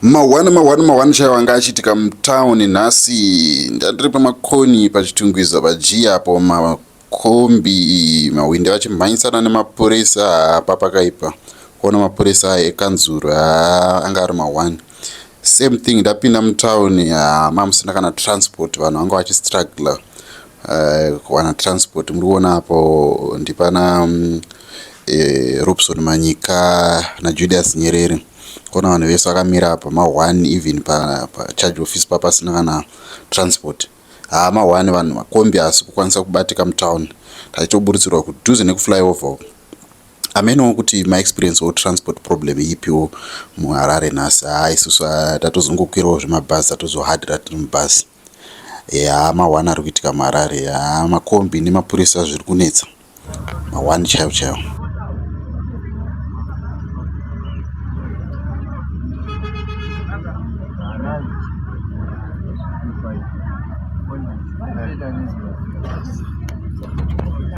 Mahwani mahwani mahwani chaiwo anga achiitika mutown nhasi. Ndandiri pamakoni paChitungwiza paG apo makombi mahwindi vachimhanyisana nemapurisa haa pakaipa. Kuona mapurisa aya ekanzuru haa anga ari mahwani. Same thing ndapinda mutown haa mamusina kana transport vanhu vanga vachistruggler kuwana transport. Muri kuona apo ndipana Robson Manyika naJulius Nyerere. Kuona vanhu vese vakamira apa ma1 even pacharge office papasina kana transport. Haa ma1 vanhu makombi haasi kukwanisa kubatika mutown. Tachitoburutsirwa kudhuze nekuflyover uko. Hamenowo kuti maexperience wo transport problem ipiwo muHarare nhasi. Haa isusu tatozongokwirawo zvemabhazi tatozohadhira tiri mubhazi. Haa ma1 ari kuitika muHarare. Haa makombi nemapurisa zviri kunetsa. Ma1 chaiwo chaiwo.